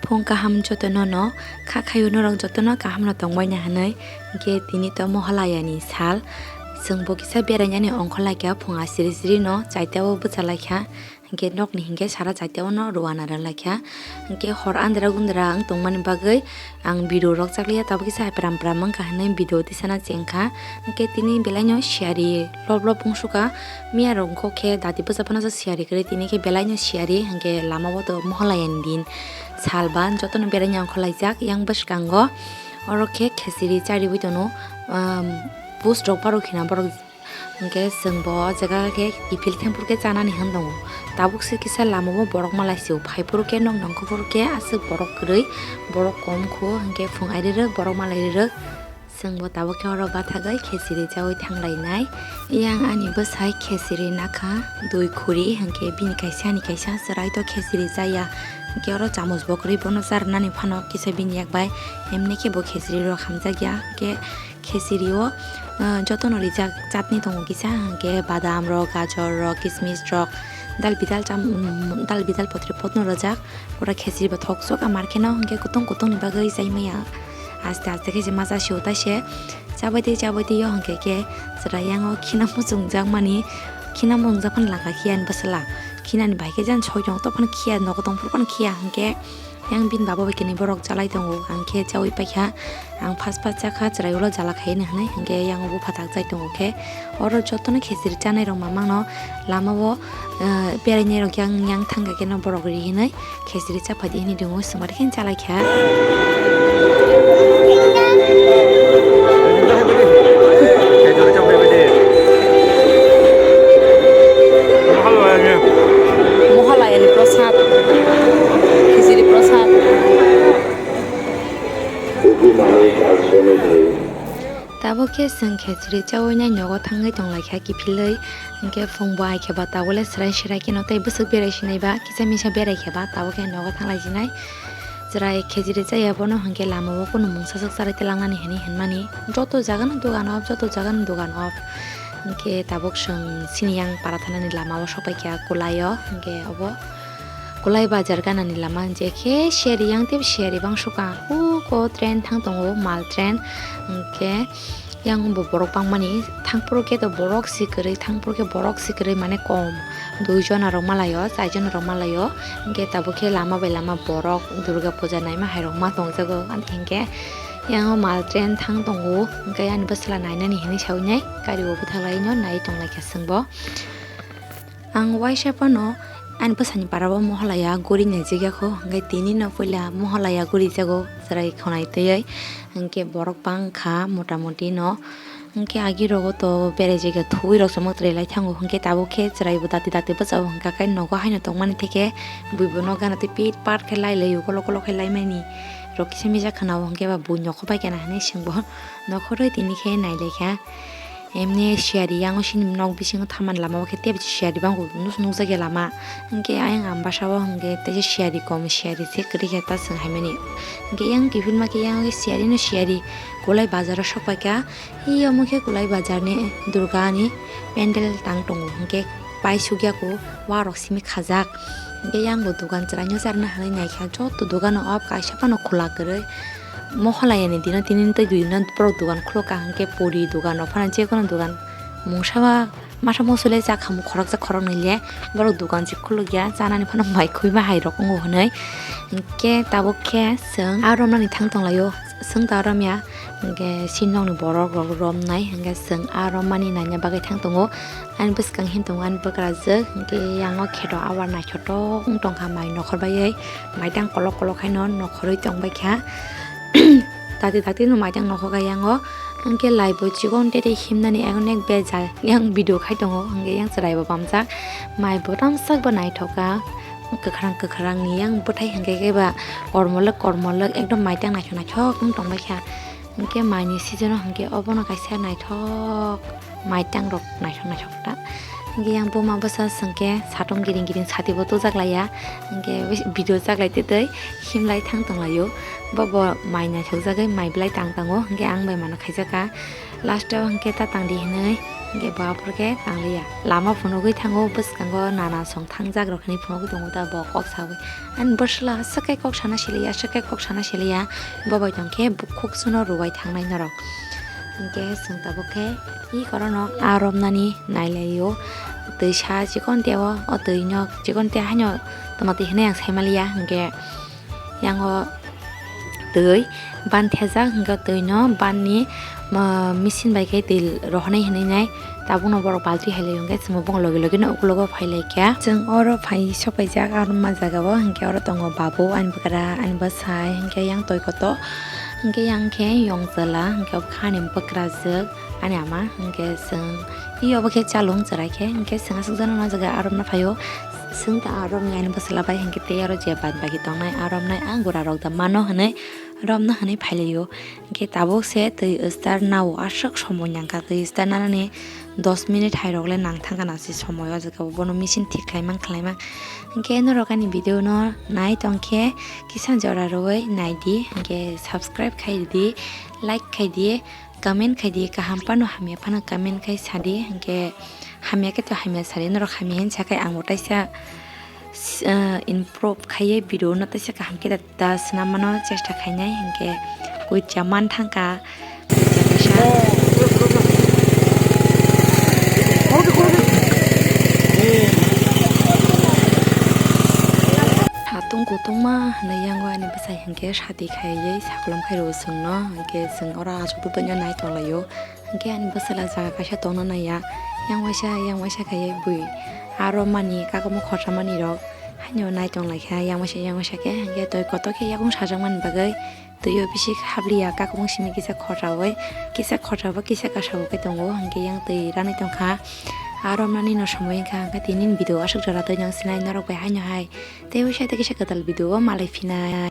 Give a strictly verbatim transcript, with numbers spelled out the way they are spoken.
Phung kaham jotono no, kha khayo norok jotono kaham no tongbai na hinwi. Hwnkhe tini to Mohalaya ni sal, chwng bo kisa berainani ongkhorlaikha phung asiri siri no, chaita o bwchalaikha. Hwnkhe nokni hwnkhe sara chaita o no rwna rwlaikha. Hwnkhe hor andra gundra wng tongmani bagwi ang video rok chakliya, tabuk kisa hai pram pram wngkha hinwi video tisana chengkha. Hwnkhe tini belaino siyari lop lop wngsukha. Miya rok wngkha khe dati bwsa phano siyari kwrwi, tini khe belaino siyari, hwnkhe lama o to Mohalaya ni din salba jotono beraina ongkhorlaijak. Yang bwskango oro khe khesiri chariwi tono, um, post rok parw khina borok. Hwnkhe chwng bo o jaga khe kiphil thengphuru khe chanani hwn tongo. Tabuk se kisa lama o borok malai se o phaiphuru khe nok nangkukphuru khe aswk borok kwrwi, borok kom kho, hwnkhe phung ai rirwk borok malai rirwk. Chwng bo tabuk khe oro bathagwi khesiri chaui thanglainai. Yang ani bwsai khesiri nakha dui khuri, hwnkhe bini kaisa ani kaisa chwrai to khesiri chaya. Hwnkhe oro chamus bo kwrwi bono charwnani phano kisa bini yak bai, emni khe bo khesiri rok hamjakya. Hwnkhe khesiri o, ah, jotono rijak chatni tongo kisa, hwnkhe badam rok, gajor rok, kismis rok, dal bidal cham-, um, dal bidal potre potno rwjak. Pura khesiri bo thok sok amar kheno, hwnkhe kutung kutung ni bagwi chai maya. Aste aste khe se masa sio ta se chabai tei chabai tei o, hwnkhe khe chwrai yang o khina muchungjak mani, khina muchungjak phano laka khiya ani bwsala. Khinani bai khe jan soi tongo, to phano khiya, nogo tong phuru phano khiya, hwnkhe yang bini baba bai khe borok chalai tongo, ang khe chaui paikha. Ang phas phas chakha, chwrai ulo jala khaina hinwi, hwnkhe yang o bupha tak chai tongo khe. Oro jotono khesiri chanai rok mamang no lama o, eh, berainai rok yang, yang thangkha khe no borok ri hinwi khesiri chaphai di hinwi ringo, swmari khe chalaikha. Mohalaya ni prosad, khesiri prosad. Tabuk khe chwng khesiri chaui nai nogo thangwi tonglaikha kiphilwi. Hwnkhe phung bo ai khe ba tabuk le swrai swrai kheno tei bwswk berai sinai ba kisa misa berai khe ba tabuk khe nogo thanglai sinai. Chwrai khesiri chaya bono hwnkhe lama o kunu mungsa swk charai twlangnani hinwi hinmani. Joto jaga no dogan off, joto jaga no dogan off. Hwnkhe tabuk chwng sini yang para thanani lama o sokpaikha Kulai o, hwnkhe obo Kulai bazar ganani lama, je khe siyari yang tei siyari bang sukha. Huko train thang tongo, mal train. Hwnkhe yang bo borok bangmani, thangphuru khe to borok si kwrwi, thangphuru khe borok si kwrwi mane kom. Dui jona rok malaio, char jona rok malaio. Hwnkhe tabuk khe lama bai lama borok Durga puja naima hai rok ma tongjago. Hwnkhe yang o mal train thang tongo. Hwnkhe ani bwsla nainani hinwi saui nai, gari bo bwthaklaino nai tonglaikha chwng bo. Ang waisa phano ani bwsani para o Mohalaya guri naijak ya kho, hwnkhe tini no puila Mohalaya guri jago chwrai khwnai twiwi, hwnkhe borok bang kha mota moti no, hwnkhe agi rogo to berai jaga thuwi rok se mwtai lai thango, hwnkhe tabuk khe chwrai bo dati dati bwchao hwnkha khe nogo haino tongmani theke bui bo nok gana tei pit pat khe lai lai o kolok kolok khe lai mani rok kisa misa khwnao, hwnkhe ba bui nokho bai khe na hinwi swng bo nokho rwi tini khe nai lai kha. Emni siyari yang o sini nok bisingo thaman lama o khe tei siyari bangkuk nus-, nukjakya lama. Hwnkhe ayang ang basa o hwnkhe teisa siyari kom, siyari se kwrwi khe ta chwng hai mani. Hwnkhe yang kiphilma khe yang o khe siyari no siyari Kulai bazar o sokpaikha. Hi omo khe Kulai bazar ni Durga ni pendel tang tongo, hwnkhe pai sukya kho, wa rok simi khajak. Hwnkhe yang bo dogan chwraino charwna hinwi naikha, joto dogan o off, kaisa phano khula kwrwi. Mohalaya ni dino tini tei dui dino borok dogan khulukha, hwnkhe puri dogan rok phano je kono dogan mungsa ba masa musu le cha khamu khoroksa khoroknwi le borok dogan se khulukya, chanani phano mai khwi ma hai rok wngo hwnwi. Hwnkhe tabuk khe chwng aro romnani thang tonglaio, chwng ta romya, hwnkhe sinokni borok rok romnai, hwnkhe chwng aro mani naina bagwi thang tongo. Ani bwskang hin tongo ani bwkrajwk, hwnkhe yang o kheto abar naithotok wng tongkha mai nokhor baiwi, maitang kolok kolok haino nokhorwi tongbaikha. Dakti dakti no maitang nokhorkha yang o, hwnkhe lai bo chikon tete himnani onek bejal yang video khai tongo, hwnkhe yang chwrai bo bamjak, mai bo tamsak bo naithokha, kwkhwrang kwkhwrang ni yang bwthai hwnkhe khe ba kormolwk kormolwk ekdom maitang naithok naithok wng tongbaikha. Hwnkhe maini season o hwnkhe obono kaisa naithok, maitang rok naithok naithok ta. Hwnkhe yang buma bwsa hwnkhe satung giring giring sati bo tujak laiya. Hwnkhe video chaklai tei tei himlai thang tonglaio. Bo bo mai naithok jagwi mai belai tang tango. Hwnkhe ang bai mano khaijakha. Last o hwnkhe ta tangdi hinwi hwnkhe bo aphuru khe tangliya. Lama phunugwi thango, bwskango nana song thangjak rok hinwi phunugwi tongo ta bo kok sawi. Ani bwsla aswk khe kok sana siliya, aswk khe kok sana siliya. Bo bai tongkhe bukhuk suno rwbai thangnai norok. Hwnkhe chwng tabuk khe i korono a romnani nailaio. Twisa chikon teo, o twino chikon te haino tongma twi hinwi ang saimaliya. Hwnkhe yango twi ban thejak, hwnkhe twino banni, ah, machine bai khe twi rohornai hinwi nai. Tabukno borok balti hai lai hwnkhe chwngbo bongni logi logi no ukulogo phai lai kha. Chwng oro phai sok paijak, aro ma jaga o hwnkhe oro tongo babu, ani bwkra, ani bwsai, hwnkhe yang twi koto, hwnkhe yang khe yong chwla, hwnkhe obo khe ani bwkrajwk, ani ama, hwnkhe chwng i obo khe chalung chwrai khe, hwnkhe chwng aswk jano no jaga aro ma phaio. Chwng ta a romni ani bwsala bai hwnkhe tei aro je bad bagi tongnai a romnai a gura rok da mano hinwi romno hinwi phailaio. Hwnkhe tabuk se twi star nao aswk somoi nangkha, twi star nanani dos minute hai rok le nang thangkha nang se somoi, o jaga o bono machine thik khlai mang khlai mang. Hwnkhe norok ani video no nai tongkhe kisa jora rwui nai di, hwnkhe subscribe khai di, like khai di. Comment khai di, kaham phano hamya phano comment khai sa di, hwnkhe hamya khe to hamya sa di, norok hamya hin sa khai ang bo taisa, ah, improve khaiwi video no taisa kaham khe da, da swnam mano chesta khainai, hwnkhe kuicha man thangkha, kuicha kaisa. Satung kutungma hinwi yango ani bwsai hwnkhe sati khaiwi sakolom khai rwo chwngno, hwnkhe chwng oro achuk twi tongno nai tonglaio. Hwnkhe ani bwsala jaga kaisa tongna naiya, yang waisa, yang waisa khaiwi bui aro mani kakomok khorsa mani rok haino nai tonglaikha, yang waisa, yang waisa khe, hwnkhe twi kotor khe yakung sajakmani bagwi twio bisi habliya, kakomok simi kisa khorsawi, kisa khorsa bo kisa kasa bo khe tongo, hwnkhe yang twi ranwi tongkha. Aro mani no somoi wngkha, hwnkhe tini video aswk jora twi nang sinai norok bai haino hai. Tei waisa tei kisa kwtal video o malai phinai.